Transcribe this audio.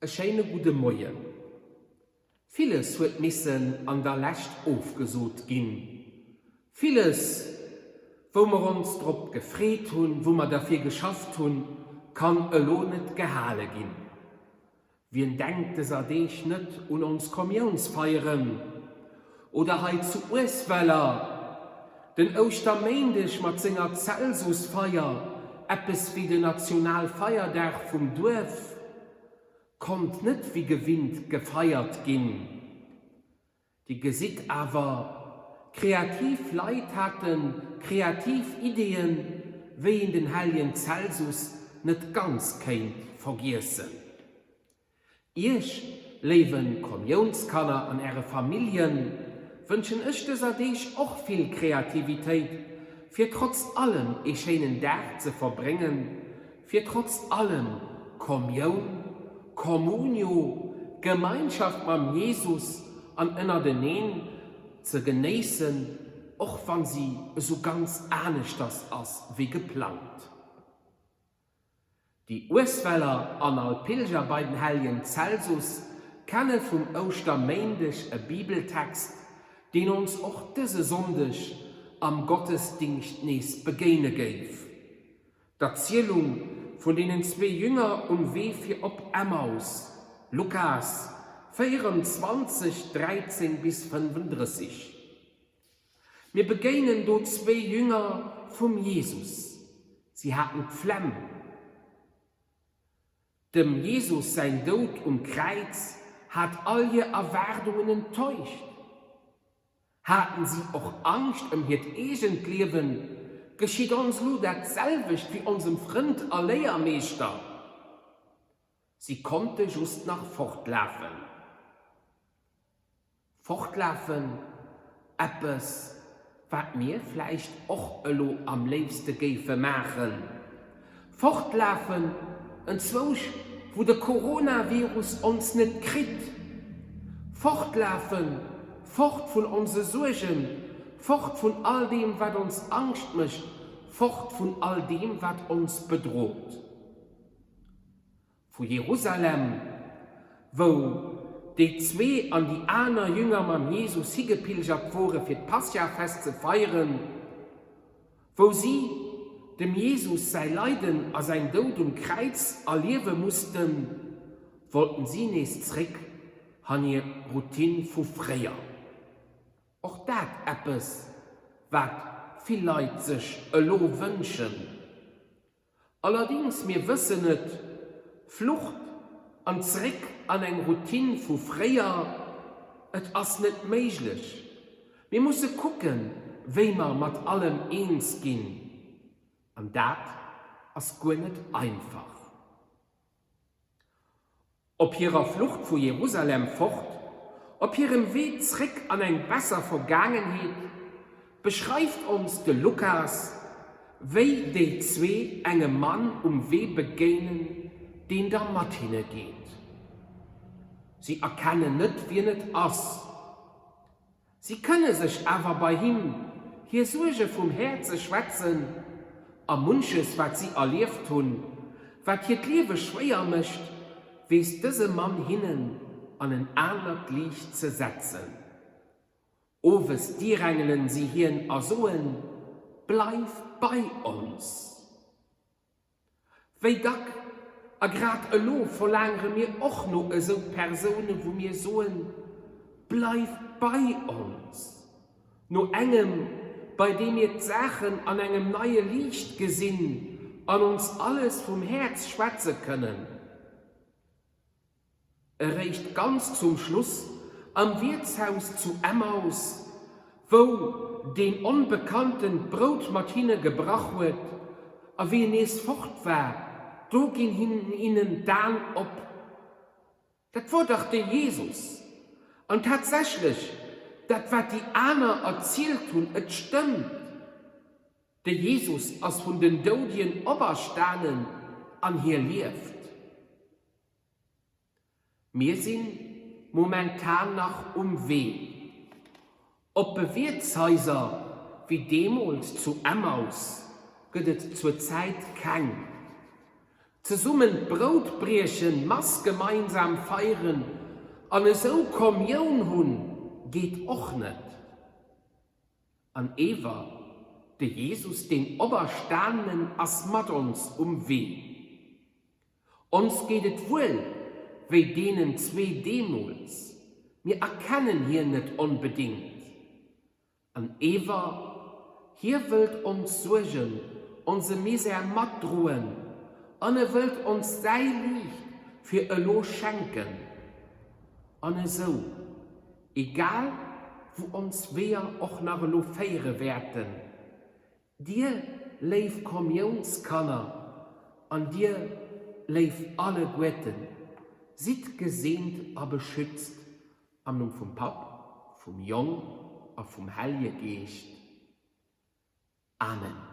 E schéine gudde Moien. Villes huet missen an der Lescht ofgesot ginn. Villes, wou mer ons drop gefreet hunn, wou mer derfir geschafft hunn, kann elo net gehale ginn. Wien denkt dëser Deeg net un ons Kommiounsfeieren? Oder hei zu Uesweller den Ouschterméindeg mat senger Celsusfeier, eppes wéi den Nationalfeierdag vum Duerf, konnt net wéi gewinnt gefeiert ginn. Dir gesitt awer, kreativ Leit hate kreativ Ideeën, wéi een den helljen Celsus net ganz kéint vergiessen. Iech, léiwe Kommiounsskanner an äre Familljen, wënschen ech dëser Deeg och vill Kreativitéit, fir trotz allem ee schéinen Dag ze verbréngen, fir trotz allem Kommioun, Communio, Gemeinschaft mam Jesus an ënnerteneen ze genéissen, och wann si esou ganz aneschters ass wéi geplangt. Déi Uesweller an all Pilger bei den Helljen Celsus kenne vum Ouschterméindeg e Bibeltext, deen ons och dëse Sonndeg am Gottesdingscht nees begéine géif, D'Erzielung vun deenen zwee Jünger um Wee fir op Emmaus, Lukas 24, 13 bis 35. Mir begéinen do zwéi Jünger vum Jesus. Si haten d'Flemm. Dem Jesus säin Doud um Kräiz hat all hir Erwaardungen enttäuscht. Haten si och Angscht ëm hiert eegent Liewen? Geschitt ons elo dat selwecht wéi onsem Frënd a Léiermeeschter? Si konnte just nach fortlafen. Fortlafen, eppes wat mir vläicht och elo am léifste géife maachen. Fortlafen enzwousch wou de Coronavirus ons net kritt. Fortlafen, fort vun onse Suergen, fort vun all deem wat ons Angscht mécht, fort vun all deem wat ons bedrot. Vu Jerusalem, wou déi zwee an déi aner Jünger mam Jesus higepilgert wore fir d'Paschafest ze feieren, wou si dem Jesus säi Leiden a säin Doud um Kräiz erliewe mussten, wollten si nees zréck an hir Routine vu fréier. Och dat eppes, wat vill Leit sech elo wënschen. Allerdings, mir wëssen et, Flucht an zréck an eng Routine vu fréier, et ass net méiglech. Mir musse kucken, wéi mer mat allem eens ginn. An dat ass guer net einfach. Op hirer Flucht vu Jerusalem fort, op hirem Wee zréck an eng besser Vergaangenheet, beschreift ons de Lukas, wéi déi zwee engem Mann um Wee begéinen, deen da mat hinne geet. Si erkennen net, wien et ass. Si kënne sech awer bei him hir Suerge vum Häerze schwätzen a munches, wat si erlieft hunn, wat hiert Liewe schwéier mécht, weess dëse Mann hinnen an en anert Liicht ze setzen. Owes dirängelen si hien a soen, Bleif bei ons! Wéi dack, a grad elo verlaangere mir och no esou Persoune wou mir soen, Bleif bei ons! No engem, bei deem mir d'Saachen an engem neie Liicht gesinn an ons alles vum Häerz schwätze kënnen. Eréischt ganz zum Schluss, am Wiertshaus zu Emmaus, wou deen Onbekannten d'Brout mat hinne gebrach huet, a wéi en nees fort war, do ginn hinnen d'Aen op. Dat wor dach de Jesus! An tatsächlech, dat wat déi aner erzielt hunn, et stëmmt! De Jesus ass vun den Doudien operstanen an hie lieft. Mir si momentan nach um Wee. Oppe Wiertshaiser wéi deemools zu Emmaus gëtt et zur Zäit keng. Zesummen d'Brout briechen, Mass gemeinsam feieren an esou Kommioun hunn, geet och net. An ewer, de Jesus, deen Operstanenen, ass mat ons um Wee. Ons geet et wuel wéi deenen zwee deemools, mir erkennen hien net onbedingt. An ewer, hie wëllt ons Suergen, onse Misär matdroen an e wëllt ons säi Liicht fir elo schenken. An esou, egal wou ons Weeër och nach elo féiere wäerten, Dir léif Kommioungskanner an dir léif alleguerten, sidd geseent a beschützt am Numm vum Papp, vum Jong a vum Hellje Geescht. Amen.